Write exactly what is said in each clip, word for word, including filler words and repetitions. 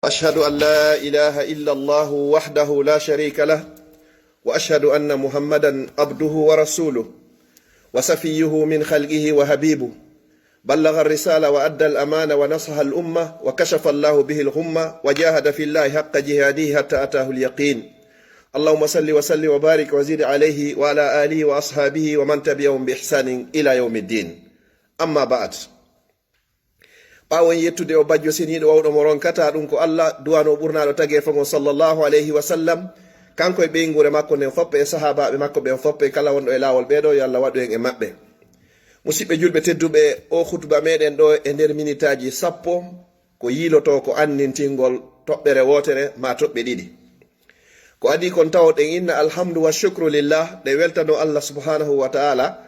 أشهد أن لا إله إلا الله وحده لا شريك له، وأشهد أن محمدا عبده ورسوله، وصفيه من خلقه وحبيبه، بلغ الرسالة وأدى الأمانة ونصح الأمة، وكشف الله به الغمة، وجاهد في الله حق جهاده حتى أتاه اليقين. اللهم صل وسلم وبارك وزد عليه وعلى آله وأصحابه ومن تبعهم بإحسان إلى يوم الدين. أما بعد. Ɓaawo en yettude o bajjo seniiɗo wawɗo mo ronkata ɗum ko Allah, duwano ɓurnaaɗo tageefo ngon sallallahu alayhi wa sallam, kanko e ɓeynguure makko nden foppa e sahaabaaɓe makko ɓen foppa e kala wonɗo e laawol ɓeeɗo, yo Allah waɗu en e maɓɓe. Musidɓe julɓe tedduɓe, o khutba meɗen ɗo e nder minitaaji sappo, ko yiilotoo ko annintingol toɓɓere wootere maa toɓɓe ɗiɗi. Ko adii kon tawon ɗen inna alhamdu wa shukru lillah, ɗe weltano Allah subhanahu wa ta'ala,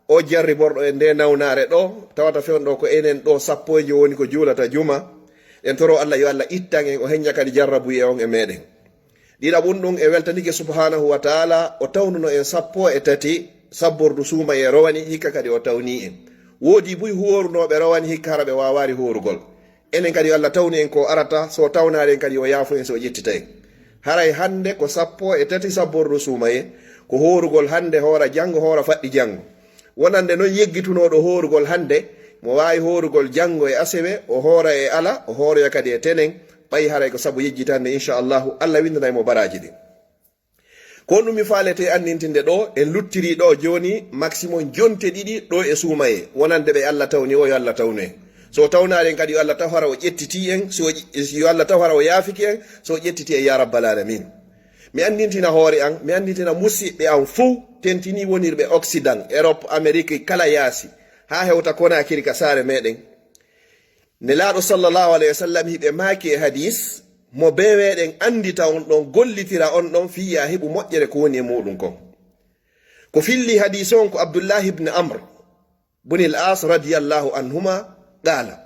o jarriborɗo en nde nawnaare ɗo, tawata fewndo ko enen ɗo sappo e jowo woni ko juulata juma. Ɗen toro Allah yo Allah ittan en, o heñña kadi jarrabuye on e meɗen. Ɗiɗaɓun ɗum e weltanike subhanahu wa ta'ala, o tawnuno en sappo e tati sabbordu suumayee rowani, hikka kadi o tawni en. Woodi buy huworunooɓe rowani, hikka hara ɓe waawaari huworugol. Enen kadi yo Allah tawnu en ko arata, so tawnaali en kadi o yaafo en, so o ƴettita en. Haray hannde ko sappo e tati sabbordu suumayee, ko hoorugol hannde, hoora janngo, hoora faɗɗi janngo. Wonande non yeggitunooɗo hoorugol hannde, mo waawi hoorugol janngo e asewe, o hoora e ala, o hooroya kadi e tenen, ɓay haray ko sabu yejjitande, inchallahu, Allah winndanay mo baraaji ɗin. Ko ɗum mi faalete annintinde ɗo, en luttiri ɗo jooni maximum jonte ɗiɗi ɗo e suumayee, wonande ɓe Allah tawni o, yo Allah tawnu en. So tawnaali en kadi, yo Allah taw hara o ƴettiti en, so, yo Allah taw hara o yaafiki en, so o ƴettiti en, ya rabbal alamin. Mi annintina hoore an, mi annintina musiɓɓe an fow, tentini wonirɓe Occident, Europe, Amérique, kala yaasi, haa hewta Konaakiri ka saare meɗen. Nelaaɗo sallallahu alayhi wa sallam hiɓe maaki e hadis, mo beweɗen andita on ɗon, gollitira on ɗon, fii ya heɓu moƴƴere ko woni e muɗum kon. Ko filli hadis on ko Abdullahi ibn Amr bun al-As radiyallahu anhuma, qala,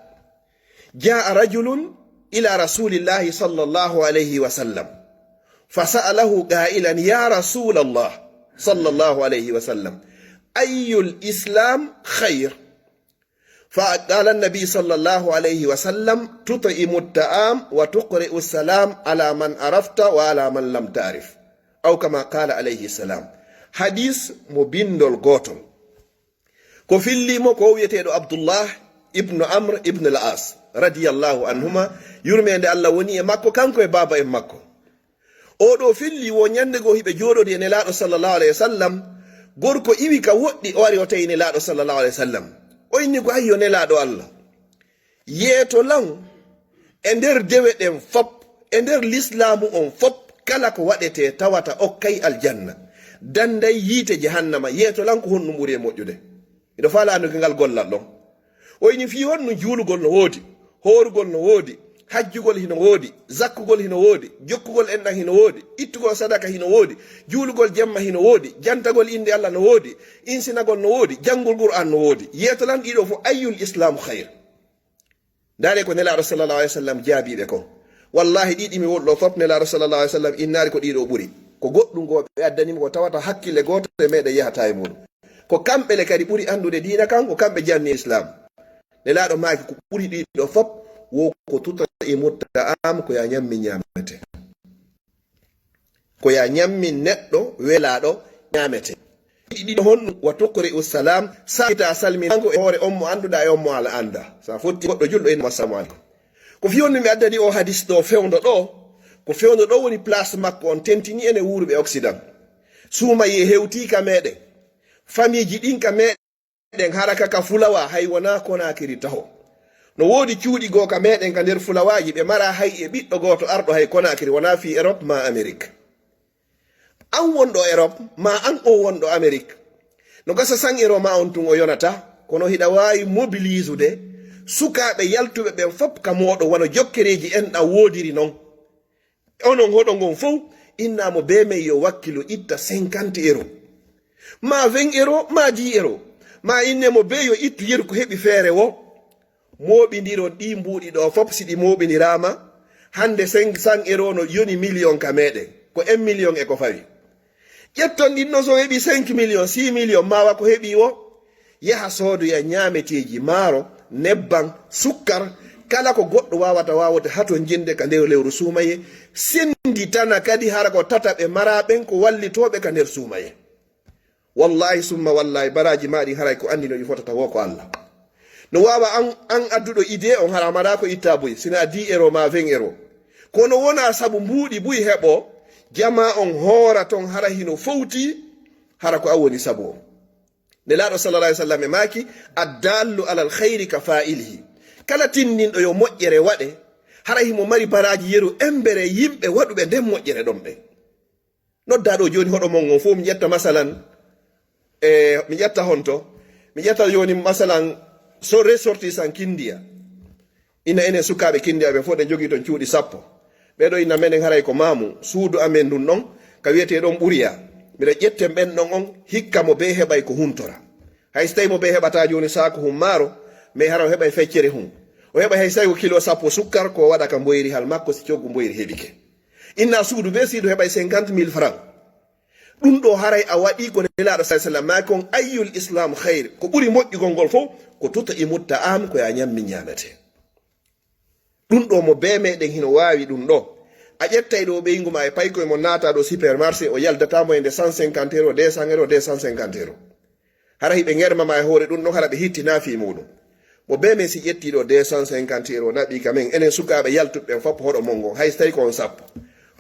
jaa rajulun ila rasulillahi sallallahu alayhi wa sallam, fasa'alahu qailan, ya rasulallah sallallahu alayhi wa sallam, ayyul islam khayr? فقال النبي صلى الله عليه وسلم، تطعم الطعام وتقرئ السلام على من عرفت وعلى من لم تعرف، أو كما قال عليه السلام. Hadis mo bindol gotol. Ko filli mo ko wi'eteeɗo Abdullah ibnu Amr ibn al-As, radiyallahu anhuma, yurmeende Allah woni e makko, kanko e baaba en makko. Oo ɗoo filli wo ñannde goo hiɓe jooɗodi e Nelaaɗo sallallahu alayhi wa sallam, gorko iwi ka woɗɗi, o ari o tawi Nelaaɗo sallallahu alayhi wa sallam. O inni ko, ayyo Nelaaɗo Allah, yeeto lan e nder dewe ɗen fop, e nder lislaamu on fop, kala ko waɗetee tawata okkay aljanna, danday yiite jahannama, yeeto lan ko honɗum ɓuri e moƴƴude? Miɗo faala anndude ngal gollal ɗon. O ini fii honɗum juulugol no woodi, hoorugol no woodi, hajjugol hino woodi, zakkugol hino woodi, jokkugol enɗan hino woodi, ittugol sadaka hino woodi, juulugol jemma hino woodi, jantagol innde Allah no woodi, insinagol no woodi, janngol Qur'an no woodi. Yeeto lan ɗiɗo fof, ayyul islamu khayr? Ndaare ko Nelaaɗo sallallahu alayhi wa sallam jaabii ɓe kon. Wallahi, ɗiɗi mi woni ɗo fof, Nelaaɗo sallallahu alayhi wa sallam innaali ko ɗiɗo ɓuri. Ko goɗɗum goo ɓe addani mo ko tawata hakkille gooto e meɗen yahataa e muɗum. Ko kamɓe le kadi ɓuri anndude diina kan, ko kamɓe janni Islam. Nelaaɗo maaki ko ɓuri ɗiɗo fof wo ko tut'imu ta'am, ko ya ñammin ñaamete. Ko ya ñammin neɗɗo welaaɗo ñaamete. Ɗiɗi ɗiɗo honɗum? Wa tuqri'u salam, salmita salminango e hoore on mo annduɗaa e on mo ala annda. Sa fotti goɗɗo julɗo, inna assalamu aleykum. Ko fii honɗum mi addani o hadis ɗo fewndo ɗo? Ko fewndo ɗo woni place makko on tentini ene wuuruɓe Occident. Suumayee hewtii ka meɗen. Famiiji ɗin ka meɗen hara ka ka fulawa hay wonaa Konaakiri taho. No woodi cuuɗi goo ka meɗen ka nder fulawaaji ɓe maraa hay e ɓiɗɗo gooto arɗo hay Konaakiri wonaa fii Europe maa Amérique. An wonɗo Europe, maa an o wonɗo Amérique. No gasa san euro maa on tun o yonata, kono hiɗa waawi mobiliisude sukaaɓe yaltuɓe ɓen fop ka mooɗon wano jokkereeji enɗan woodiri non. Onon hoɗo ngon fow, inna mo bee men yo wakkilu itta cinquante euro. Maa vingt euro, maa dix euro. Maa inne mo bee yo ittu yeru ko heɓi feere wo. Mooɓindiron ɗii mbuuɗi ɗoo fof, si ɗi mooɓindiraama, hannde cinq cents euro no yoni million ka meɗen, ko un million e ko fawi. Ƴetton ɗin non, so heɓi cinq million, six million, maawa ko heɓi wo, yaha soodoya ñaameteeji, maaro, nebban, sukkar, Kala ko goɗɗo waawata waawde hatonjinde ka nder lewru suumaye, sennditana kadi hara ko tata ɓe maraa ɓen ko wallitooɓe ka nder suumaye. Wallahi summa wallahi, baraaji maa ɗin haray ko anndi no ɗi fotata woo ko Allah. No waawa an, an adduɗo idée on hara a maraa ko ittaa buy, sina dix euros maa vingt euros. Kono wonaa sabu mbuuɗi buy heɓoo, jamaa on hoora ton hara hino fowtii, hara ko an woni sabu on. Nelaaɗo sallallahu alayhi wa sallam e maaki, "Addaallu alal khayri ka faa'ilihi." Kala tinndinɗo yo moƴƴere waɗe, hara himo mari baraaji yeru embere yimɓe waɗuɓe nden moƴƴere ɗon ɓen. Noddaa ɗoo jooni hoɗo mon on fof, mi ƴetta masalan, e, mi ƴetta honto, mi ƴetta jooni masalan so ressortissant Kindiya. Ina enen sukaaɓe Kindiya ɓen fof ɗen jogii ton cuuɗi sappo. Ɓee ɗoo ina menen haray ko maamu, suudu amen ndun ɗon, ka wiyetee ɗon Ɓuriya. Miɗo ƴetten ɓen ɗon on, hikka mo bee heɓay ko huntora. Hay so tawii mo bee heɓataa jooni saaku hun maaro, mais hara o heɓay feccere hun. O heɓay hay so tawii ko kilo sappo sukkar, ko o waɗa ka mboyri hal makko si coggu mboyri heɓike. Inna suudu bee si ɗun heɓay cinquante mille francs. Ɗun ɗoo haray a waɗii ko Nelaaɗo sallallahu alayhi wa sallam maaki on, "Ayyul Islam khayr?" Ko ɓuri moƴƴugol ngol fof ko tut'imu ta'am, ko yo a ɲammin ɲaametee. Ɗun ɗoo mo bee meɗen hino waawi ɗun ɗoo. A ƴettay ɗoo ɓeyngu maa e paykoy mo naata ɗoo supermarché, o yaldataa mo e nde cent cinquante euros, deux cents euros, deux cent cinquante euros. Hara hiɓe ŋerma ma e hoore ɗun ɗon, hara ɓe hittinaa fii muuɗum. Mo bee men si ƴettii ɗoo deux cent cinquante euros naɓii ka men, enen sukaaɓe yaltuɓe ɓen fop hoɗo mon ngon, hay so tawii ko on sappo.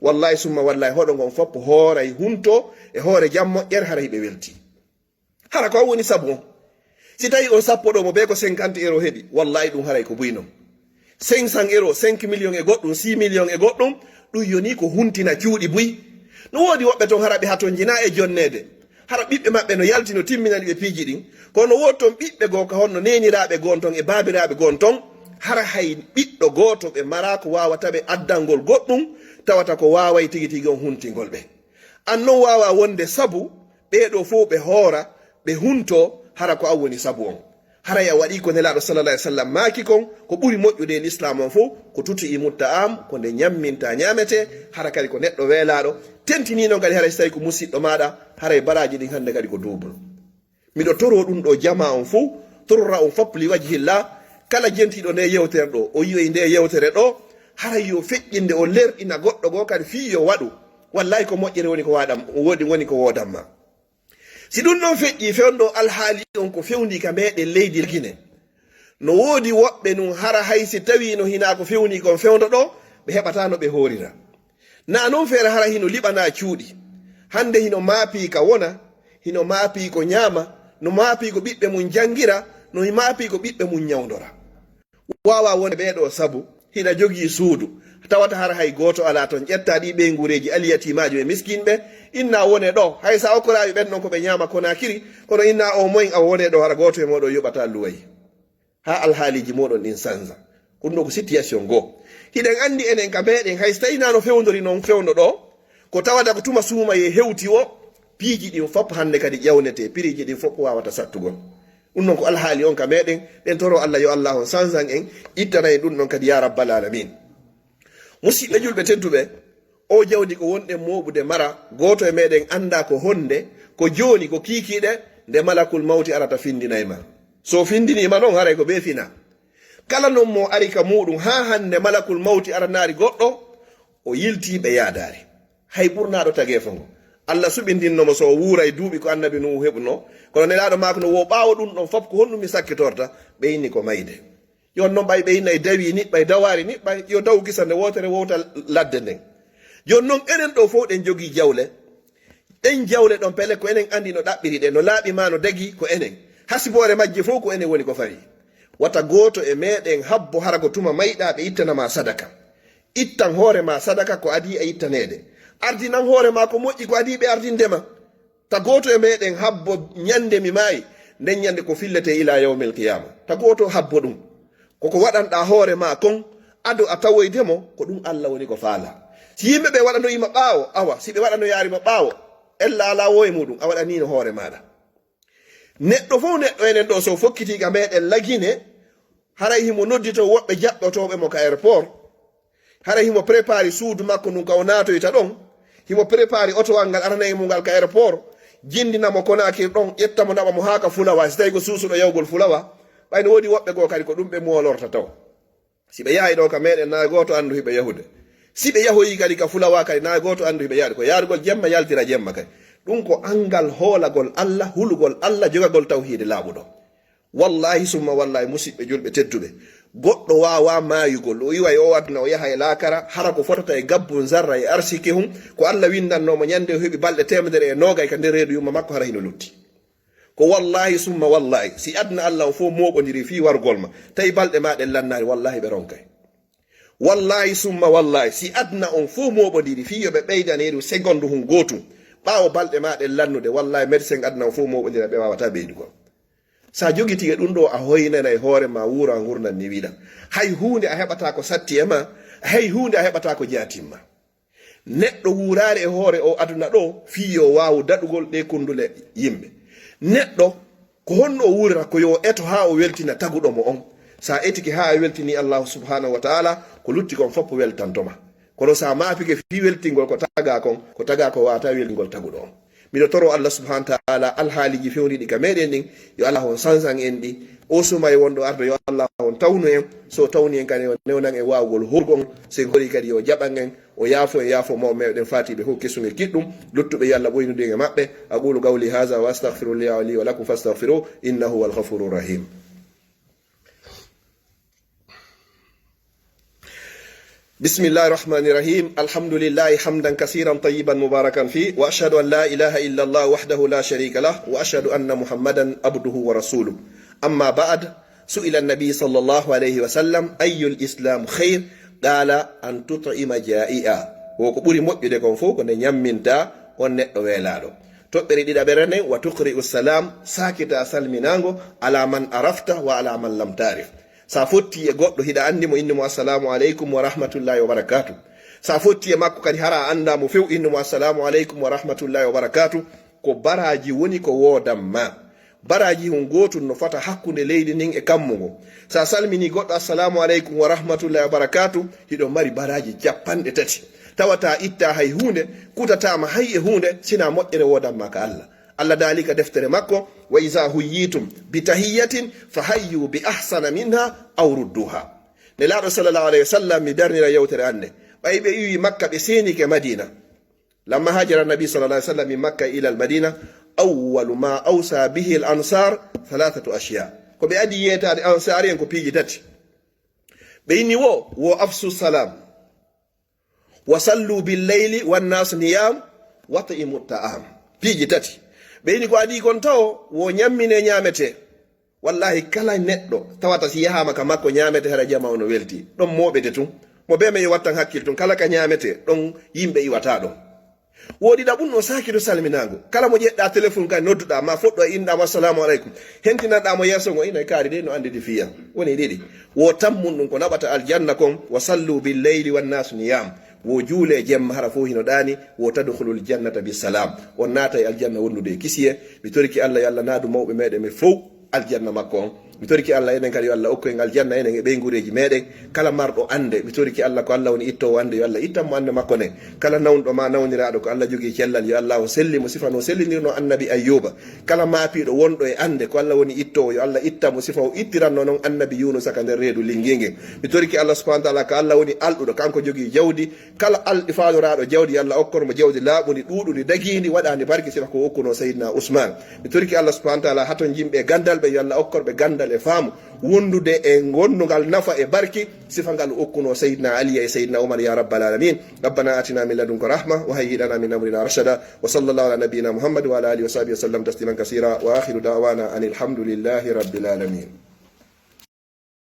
Wallahi summa wallahi hoɗo ngon fop hooray hunto e hoore jam moƴƴere hara hiɓe weltii. Hara ko an woni sabu on. Si tawii on sappo ɗoo mo bee ko cinquante euros heɓi, wallahi ɗun haray ko buy non. Cinq cents euros, cinq millions e goɗɗum, six millions e goɗɗum, ɗun yoni ko huntina cuuɗi buy. No woodi woɓɓe ton hara ɓe hatonjinaa e jonneede. Hara ɓiɓɓe maɓɓe no yalti no timminani ɓe piiji ɗin. Kono woodi ton ɓiɓɓe goo ka honno neeniraaɓe goo ton e baabiraaɓe goo ton. Hara hay ɓiɗɗo gooto ɓe maraa ko waawata ɓe addangol goɗɗum, tawata ko waaway tigi tigi on huntingol ɓe. An non waawaa wonde sabu ɓee ɗoo fow ɓe hoora, ɓe huntoo, hara ko an woni sabu on. Haray a waɗii ko Nelaaɗo sallallahu alayhi wa sallam maaki kon, ko ɓuri moƴƴude e Lislaam on fow, ko tut'imu ta'am, ko nde ɲammintaa ɲaametee, hara kadi ko neɗɗo weelaaɗo, tentinii non kadi haray so tawii ko musiɗɗo maaɗa, haray baraaji ɗin hannde kadi ko double. Miɗo toroo ɗun ɗoo jamaa on fow, torora on fop li wajhillah, kala jentiiɗo ndee yewtere ɗoo, o yi'oyi ndee yewtere ɗoo, haray yo feƴƴinde o lerɗina goɗɗo goo kadi fii yo waɗu. Wallahi ko moƴƴere woni ko waɗam, woni, woni ko woodammaa. Si ɗun ɗon feƴƴii, fewndo alhaali on ko fewndii ka meɗen leydi Gine. No woodi woɓɓe nun hara hay si tawii no hinaa ko fewndii kon fewndo ɗoo, ɓe heɓataa no ɓe hoorira. Naa non feere hara hino liɓanaa cuuɗi. Hande hino maapii ka wona, hino maapii ko ɲaama, no maapii ko ɓiɓɓe mun jangira, no maapii ko ɓiɓɓe mun ɲawndora. Waawaa wonde ɓee ɗoo sabu hiɗa jogii suudu, tawata hara hay gooto alaa ton, ƴettaa ɗii ɓeynguureeji alyatiimaajo e miskinɓe, innaa wone ɗoo, hay sa okkoraaɓe ɓen ɗon ko ɓe ɲaama Konaakiri, kono innaa au moins a wone ɗoo hara gooto e mooɗon yoɓataa luway. Haa alhaaliiji mooɗon ɗin sanza. Ɗun ɗoo ko situation goo. Hiɗen anndi enen ka meɗen hay so tawii naa no fewndori non fewndo ɗoo, ko tawata ko tuma suumayee hewti woo, piiji ɗin fop hande kadi ƴawnetee, piriiji ɗin fop waawata sattugol. Ɗun non ko alhaali on ka meɗen, ɗen toroo Allah yo Allah on sanzan en, ittana en ɗun ɗon kadi yaa rabbal aalamiin. Musiɗɓe julɓe tedduɓe, oo jawdi ko wonɗen mooɓude mara, gooto e meɗen anndaa ko honde, ko jooni ko kiikiiɗe, nde malakul mawti arata findinay ma. So findinii ma non haray ko bee finaa. Kala non mo ari ka muuɗum haa hande malakul mawti aranaari goɗɗo, o yiltii ɓe yaadaari. Hay ɓurnaaɗo tageefo ngo. Allah suɓindinno mo so o wuuray duuɓi ko annabi Nuuhu heɓunoo. Kono Nelaaɗo maako no wo ɓaawo ɗun ɗon fop ko honɗum mi sakkitorta? Ɓe inni ko mayde. Jooni non ɓay ɓe innay dawi niɓɓay, dawaari niɓɓay, yo daw gisa nde wootere wowta ladde nden. Jooni non enen ɗoo fow ɗen jogii jawle. Ɗen jawle ɗon pele ko enen anndi no ɗaɓɓiri ɗe, no laaɓi maa no dagi ko enen. Hasiboore majje fow ko enen woni ko fawi. Wata gooto e meɗen habbo hara ko tuma mayɗaa ɓe ittana maa sadaka. Ittan hoore maa sadaka ko adii a ittaneede. Ardinan hoore maa ko moƴƴi ko adii ɓe ardinde ma. Ta gooto e meɗen habbo ɲande mi maayi, nden ɲande ko filletee ilaa yawmil qiyaama. Ta gooto habbo ɗum. Ko ko waɗanɗaa hoore maa kon, ado a tawoyde mo, ko ɗum Alla woni ko faalaa. Si yimɓe ɓe waɗanoyi ma ɓaawo, awa, si ɓe waɗanoyaari ma ɓaawo, ella alaa woo e muuɗum, a waɗaniino hoore maaɗa. Neɗɗo fof neɗɗo enen ɗoo, so fokkitii ka meɗen Lagine, haray himo nodditoo woɓɓe jaɓɓotooɓe mo ka aéroport. Haray himo préparé suudu makko ndun ka o naatoyta ɗon. Himo préparé otowal ngal aranay mo ngal ka aéroport. Jinndina mo Konaakiri ɗon, ƴetta mo naɓa mo haa ka Fulawa, si tawii ko suusuɗo yahugol Fulawa. Ɓay no woodi woɓɓe goo kadi ko ɗum ɓe moolorta taw. Si ɓe yahay ɗo ka meɗen, na gooto anndu hiɓe yahude. Si ɓe yahoyi kadi ka fulawa kadi, na gooto anndu hiɓe yaade. Ko yaarugol jemma, yaltira jemma kadi. Ɗum ko anngal hoolagol Allah, hulugol Allah, jogagol tawhiide laaɓuɗo. Wallahi summa wallahi, musiɓɓe julɓe tedduɓe, goɗɗo waawa maayugol, o iwa e o aduna, o yaha e laakara, hara ko fotata e gabbun zarra e arsiki hun, ko Allah winndannoo mo ñande o heɓi balɗe teemedere e noogay ka nder reedu yumma makko, hara hino lutti. Ko wallahi summa wallahi, si aduna Allah on fof mooɓondiri fii wargol ma, tawi balɗe ma ɗen lannaali, wallahi ɓe ronkay. Wallahi summa wallahi, si aduna on fof mooɓondiri fii yo ɓe ɓeydane ɗum segondu hun gootun, ɓaawo balɗe ma ɗen lannude, wallahi médecin aduna on fof mooɓondira, ɓe waawataa ɓeydugol. Sa jogitike ɗum ɗo, a hoynanay hoore ma, wuura ngurndan ni wiɗa. Hay huunde a heɓataa ko satti e ma, hay huunde a heɓataa ko jaatimma. Neɗɗo wuuraare e hoore o aduna ɗo, fii yo waawu daɗugol ɗe kundule yimɓe. Neɗɗo, ko honno o wuurata? Ko yo o eto haa o weltina taguɗo mo on. Sa etike haa a weltini Allahu subhanahu wa ta'ala, ko lutti kon fof weltanto ma. Kono sa maapike fii weltingol ko tagaa kon, ko tagaa ko waata weltingol taguɗo on. Miɗo toro Allah subhanahu wa ta'ala alhaaliji fewniɗi ka meɗen ɗin, yo Allah on sansan en ɗi. O suma e wonɗo ardo, yo Allah on tawnu en. So tawni en kadi, o newnan en waawugol horgol. Sen hori kadi, yo jaɓan en, o yaafo en, yaafo mawɓe meɗen faatiɓe fof kesum e kiɗɗum. Luttuɓe yo Allah ɓoynude en e maɓɓe. أقول قولي هذا وأستغفر الله لي ولكم فاستغفروه إنه هو الغفور الرحيم. بسم الله الرحمن الرحيم. الحمد لله حمدا كثيرا طيبا مباركا فيه، وأشهد أن لا إله إلا الله وحده لا شريك له، وأشهد أن محمدا عبده ورسوله. أما بعد، سئل النبي صلى الله عليه وسلم: أي الإسلام خير؟ قال: أن تطعم جائعا. Wo ko ɓuri moƴƴude kon fof ko nde ñamminta on neɗɗo weelaaɗo. Toɓɓere ɗiɗaɓere nden, وتقرئ السلام, saakita salminaango, على من عرفت وعلى من لم تعرف. Sa fotti e goɗɗo, hiɗa anndi mo, inni mo: "Assalamu aleykum wa rahmatullahi wa barakatuh." Sa fotti e makko kadi, hara a anndaa mo few, inni mo: "Assalamu aleykum wa rahmatullahi wa barakatuh." Ko baraaji woni ko woodan ma. Baraaji hun gootun no fota hakkunde leydi ndin e kammu ngun. Sa salmini goɗɗo: "Assalamu aleykum wa rahmatullahi wa barakatuh," hiɗo mari baraaji capanɗe tati. Tawata itta hay huunde, kutataama hay e huunde, sina moƴƴere woodan ma ka Allah. Allah daali ka deftere makko: "وإذا حييتم بتحية فحيوا بأحسن منها أو ردوها." Nelaaɗo sallallahu alayhi wa sallam, mi darnira yewtere an nde. Ɓay ɓe iwi Makka, ɓe seenike Madina. لما هاجر النبي صلى الله عليه وسلم من مكة إلى المدينة، أول ما أوصى به الأنصار ثلاثة أشياء. Ko ɓe adii yeetaade Ansaari en ko piiji tati. Ɓe inni wo, wo أفشوا السلام، وصلوا بالليل والناس نيام، وأطعموا الطعام. Piiji tati. Ɓe inni ko adii kon tawo, wo ñammine ñaamete. Wallahi, kala neɗɗo tawata si yahaama ka makko ñaamete, hara jama ono welti. Ɗon mooɓete tun. Mo bee men yo wattan hakkil tun. Kala ka ñaamete, ɗon yimɓe iwata ɗon. Wo ɗiɗaɓun, no saakito salminaango. Kala mo ƴeɗɗa telefon kan nodduɗa, ma foɗɗo e inɗa mo assalamu aleykum. Hentinanɗa mo yeeso ngo, ina kaari de no anndi di fiya. Woni ɗiɗi. Wo tammun ɗum ko naɓata aljanna kon, وصلوا بالليل والناس نيام. Wo juule jemma hara fof hino ɗaani, وتدخلوا الجنة بسلام. On naata e aljanna wondude e kisiye. Mi toriki Allah yo Allah naadu mawɓe meɗen ɓe fow aljanna makko on. Mi toriki Allah enen kadi yo Allah okku en aljanna enen e ɓeynguureeji meɗen. Kala marɗo annde, mi toriki Allah ko Allah woni ittoowo annde, yo Allah ittan mo annde makko nden. Kala nawnɗo ma nawniraaɗo ko Allah jogii cellal, yo Allah on selli mo sifa no sellinirno annabi Ayyuba. Kala maapiiɗo wonɗo e annde ko Allah woni ittoowo, yo Allah ittan mo sifa o ittiranno non annabi Yuunusa ka nder reedu lingiinge. Mi toriki Allah subhanahu wa ta'ala ko Allah woni alɗuɗo, kanko jogii jawdi, kala alɗi faaloraaɗo jawdi, yo Allah okkor mo jawdi laaɓundi, ɗuuɗundi, dagiindi, waɗaandi barki, sifa ko okkuno Seydina Usmaan. Mi toriki Allah subhanahu wa ta'ala haton jimɓe e ganndal ɓe, yo Allah okkor ɓe ganndal e faamu, wondude e gondungal nafa e barki, sifa ngal okkuno Seydina Aliya e Seydina Umar, ya rabbal alamin. ربنا آتنا من لدنك رحمة وهيئ لنا من أمرنا رشدا. وصلى الله على نبينا محمد وعلى آله وصحبه وسلم تسليما كثيرا. وآخر دعوانا أن الحمد لله رب العالمين.